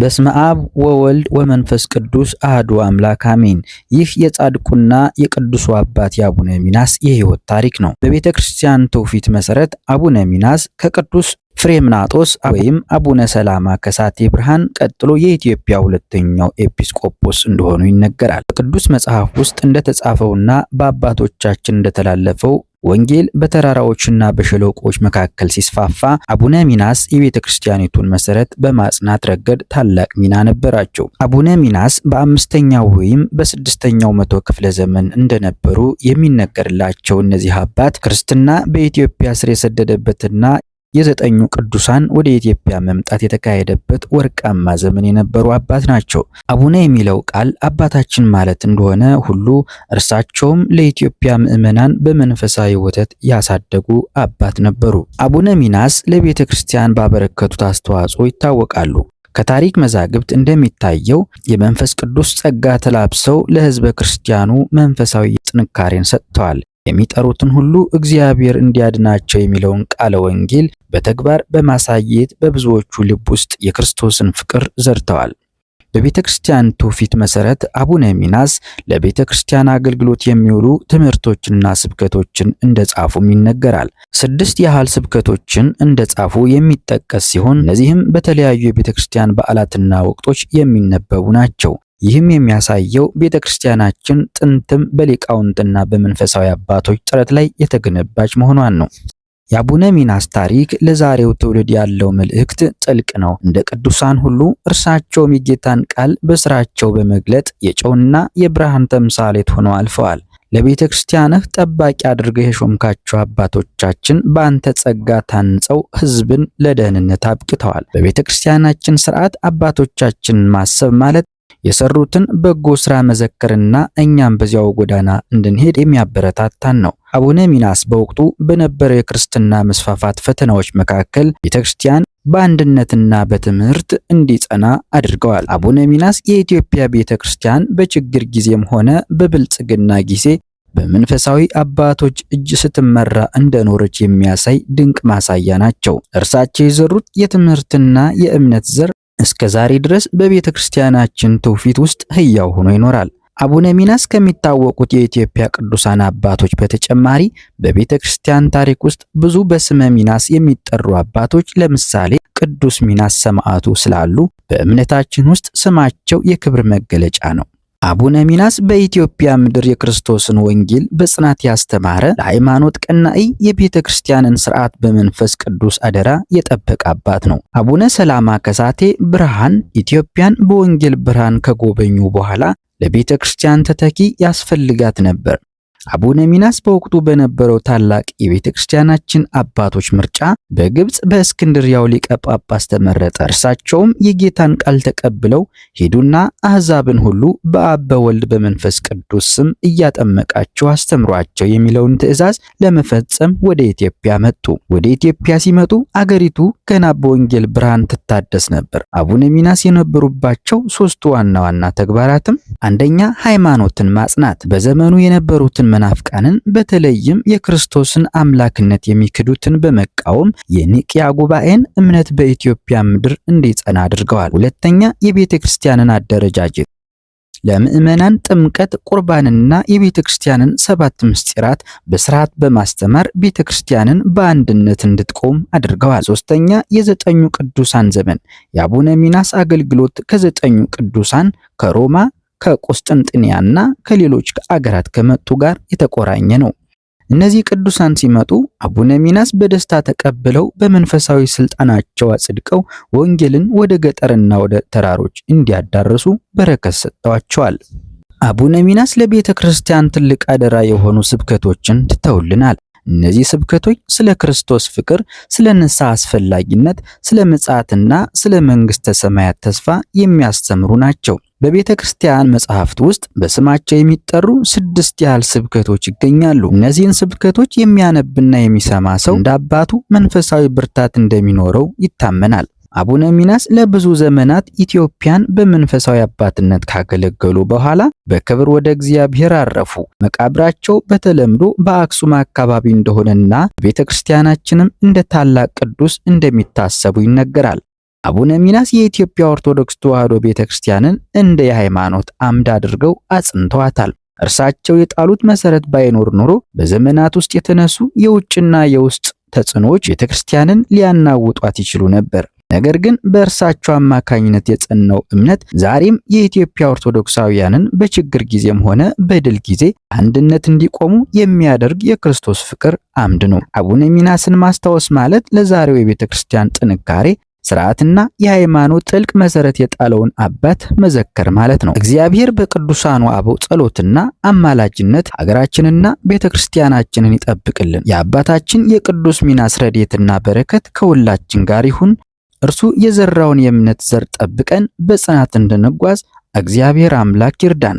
በስመ አብ ወወልድ ወመንፈስ ቅዱስ አህዱ አምላክ አሜን። ይህ የጻድቁና የቅዱሱ አባት የአቡነ ሚናስ የሕይወት ታሪክ ነው። በቤተ ክርስቲያን ትውፊት መሰረት አቡነ ሚናስ ከቅዱስ ፍሬምናጦስ ወይም አቡነ ሰላማ ከሳቴ ብርሃን ቀጥሎ የኢትዮጵያ ሁለተኛው ኤጲስቆጶስ እንደሆኑ ይነገራል። በቅዱስ መጽሐፍ ውስጥ እንደተጻፈውና በአባቶቻችን እንደተላለፈው ወንጌል በተራራዎችና በሸለቆዎች መካከል ሲስፋፋ አቡነ ሚናስ የቤተ ክርስቲያኒቱን መሰረት በማጽናት ረገድ ታላቅ ሚና ነበራቸው። አቡነ ሚናስ በአምስተኛው ወይም በስድስተኛው መቶ ክፍለ ዘመን እንደነበሩ የሚነገርላቸው እነዚህ አባት ክርስትና በኢትዮጵያ ስር የሰደደበትና የዘጠኙ ቅዱሳን ወደ ኢትዮጵያ መምጣት የተካሄደበት ወርቃማ ዘመን የነበሩ አባት ናቸው። አቡነ የሚለው ቃል አባታችን ማለት እንደሆነ ሁሉ እርሳቸውም ለኢትዮጵያ ምዕመናን በመንፈሳዊ ወተት ያሳደጉ አባት ነበሩ። አቡነ ሚናስ ለቤተ ክርስቲያን ባበረከቱት አስተዋጽኦ ይታወቃሉ። ከታሪክ መዛግብት እንደሚታየው የመንፈስ ቅዱስ ጸጋ ተላብሰው ለሕዝበ ክርስቲያኑ መንፈሳዊ ጥንካሬን ሰጥተዋል። የሚጠሩትን ሁሉ እግዚአብሔር እንዲያድናቸው የሚለውን ቃለ ወንጌል በተግባር በማሳየት በብዙዎቹ ልብ ውስጥ የክርስቶስን ፍቅር ዘርተዋል። በቤተ ክርስቲያን ትውፊት መሰረት አቡነ ሚናስ ለቤተ ክርስቲያን አገልግሎት የሚውሉ ትምህርቶችንና ስብከቶችን እንደጻፉም ይነገራል። 6 ያህል ስብከቶችን እንደጻፉ የሚጠቀስ ሲሆን እነዚህም በተለያዩ የቤተ ክርስቲያን በዓላትና ወቅቶች የሚነበቡ ናቸው። ይህም የሚያሳየው ቤተ ክርስቲያናችን ጥንትም በሊቃውንትና በመንፈሳዊ አባቶች ጥረት ላይ የተገነባች መሆኗን ነው። የአቡነ ሚናስ ታሪክ ለዛሬው ትውልድ ያለው መልእክት ጥልቅ ነው። እንደ ቅዱሳን ሁሉ እርሳቸውም የጌታን ቃል በስራቸው በመግለጥ የጨውና የብርሃን ተምሳሌት ሆነው አልፈዋል። ለቤተ ክርስቲያንህ ጠባቂ አድርገህ የሾምካቸው አባቶቻችን በአንተ ጸጋ ታንጸው ሕዝብን ለደህንነት አብቅተዋል። በቤተ ክርስቲያናችን ስርዓት አባቶቻችንን ማሰብ ማለት የሰሩትን በጎ ስራ መዘከርና እኛም በዚያው ጎዳና እንድንሄድ የሚያበረታታን ነው። አቡነ ሚናስ በወቅቱ በነበረው የክርስትና መስፋፋት ፈተናዎች መካከል ቤተክርስቲያን በአንድነትና በትምህርት እንዲጸና አድርገዋል። አቡነ ሚናስ የኢትዮጵያ ቤተክርስቲያን በችግር ጊዜም ሆነ በብልጽግና ጊዜ በመንፈሳዊ አባቶች እጅ ስትመራ እንደኖረች የሚያሳይ ድንቅ ማሳያ ናቸው። እርሳቸው የዘሩት የትምህርትና የእምነት ዘር እስከ ዛሬ ድረስ በቤተ ክርስቲያናችን ትውፊት ውስጥ ሕያው ሆኖ ይኖራል። አቡነ ሚናስ ከሚታወቁት የኢትዮጵያ ቅዱሳን አባቶች በተጨማሪ በቤተ ክርስቲያን ታሪክ ውስጥ ብዙ በስመ ሚናስ የሚጠሩ አባቶች ለምሳሌ ቅዱስ ሚናስ ሰማዕቱ ስላሉ በእምነታችን ውስጥ ስማቸው የክብር መገለጫ ነው። አቡነ ሚናስ በኢትዮጵያ ምድር የክርስቶስን ወንጌል በጽናት ያስተማረ፣ ለሃይማኖት ቀናኢ፣ የቤተ ክርስቲያንን ስርዓት በመንፈስ ቅዱስ አደራ የጠበቀ አባት ነው። አቡነ ሰላማ ከሳቴ ብርሃን ኢትዮጵያን በወንጌል ብርሃን ከጎበኙ በኋላ ለቤተ ክርስቲያን ተተኪ ያስፈልጋት ነበር። አቡነ ሚናስ በወቅቱ በነበረው ታላቅ የቤተ ክርስቲያናችን አባቶች ምርጫ በግብጽ በእስክንድርያው ሊቀ ጳጳስ ተመረጠ። እርሳቸውም የጌታን ቃል ተቀብለው ሂዱና አሕዛብን ሁሉ በአብ በወልድ በመንፈስ ቅዱስ ስም እያጠመቃችሁ አስተምሯቸው የሚለውን ትእዛዝ ለመፈጸም ወደ ኢትዮጵያ መጡ። ወደ ኢትዮጵያ ሲመጡ አገሪቱ ገና በወንጌል ብርሃን ትታደስ ነበር። አቡነ ሚናስ የነበሩባቸው ሶስቱ ዋና ዋና ተግባራትም አንደኛ፣ ሃይማኖትን ማጽናት፣ በዘመኑ የነበሩትን መናፍቃንን በተለይም የክርስቶስን አምላክነት የሚክዱትን በመቃወም የኒቅያ ጉባኤን እምነት በኢትዮጵያ ምድር እንዲጸና አድርገዋል። ሁለተኛ፣ የቤተ ክርስቲያንን አደረጃጀት ለምዕመናን ጥምቀት፣ ቁርባንና የቤተ ክርስቲያንን ሰባት ምስጢራት በስርዓት በማስተማር ቤተ ክርስቲያንን በአንድነት እንድትቆም አድርገዋል። ሶስተኛ፣ የዘጠኙ ቅዱሳን ዘመን የአቡነ ሚናስ አገልግሎት ከዘጠኙ ቅዱሳን ከሮማ ከቁስጥንጥንያና ከሌሎች አገራት ከመጡ ጋር የተቆራኘ ነው። እነዚህ ቅዱሳን ሲመጡ አቡነ ሚናስ በደስታ ተቀብለው በመንፈሳዊ ስልጣናቸው አጽድቀው ወንጌልን ወደ ገጠርና ወደ ተራሮች እንዲያዳርሱ በረከት ሰጥተዋቸዋል። አቡነ ሚናስ ለቤተ ክርስቲያን ትልቅ አደራ የሆኑ ስብከቶችን ትተውልናል። እነዚህ ስብከቶች ስለ ክርስቶስ ፍቅር፣ ስለ ንስሐ አስፈላጊነት፣ ስለ ምጽአትና ስለ መንግሥተ ሰማያት ተስፋ የሚያስተምሩ ናቸው። በቤተ ክርስቲያን መጽሐፍት ውስጥ በስማቸው የሚጠሩ 6 ያህል ስብከቶች ይገኛሉ። እነዚህን ስብከቶች የሚያነብና የሚሰማ ሰው እንደ አባቱ መንፈሳዊ ብርታት እንደሚኖረው ይታመናል። አቡነ ሚናስ ለብዙ ዘመናት ኢትዮጵያን በመንፈሳዊ አባትነት ካገለገሉ በኋላ በክብር ወደ እግዚአብሔር አረፉ። መቃብራቸው በተለምዶ በአክሱም አካባቢ እንደሆነና ቤተ ክርስቲያናችንም እንደ ታላቅ ቅዱስ እንደሚታሰቡ ይነገራል። አቡነ ሚናስ የኢትዮጵያ ኦርቶዶክስ ተዋሕዶ ቤተክርስቲያንን እንደ የሃይማኖት አምድ አድርገው አጽንተዋታል። እርሳቸው የጣሉት መሰረት ባይኖር ኖሮ በዘመናት ውስጥ የተነሱ የውጭና የውስጥ ተጽዕኖዎች ቤተክርስቲያንን ሊያናውጧት ይችሉ ነበር። ነገር ግን በእርሳቸው አማካኝነት የጸናው እምነት ዛሬም የኢትዮጵያ ኦርቶዶክሳውያንን በችግር ጊዜም ሆነ በድል ጊዜ አንድነት እንዲቆሙ የሚያደርግ የክርስቶስ ፍቅር አምድ ነው። አቡነ ሚናስን ማስታወስ ማለት ለዛሬው የቤተ ክርስቲያን ጥንካሬ፣ ስርዓትና የሃይማኖት ጥልቅ መሰረት የጣለውን አባት መዘከር ማለት ነው። እግዚአብሔር በቅዱሳኑ አበው ጸሎትና አማላጅነት ሀገራችንና ቤተ ክርስቲያናችንን ይጠብቅልን። የአባታችን የቅዱስ ሚናስ ረድኤትና በረከት ከሁላችን ጋር ይሁን። እርሱ የዘራውን የእምነት ዘር ጠብቀን በጽናት እንድንጓዝ እግዚአብሔር አምላክ ይርዳን።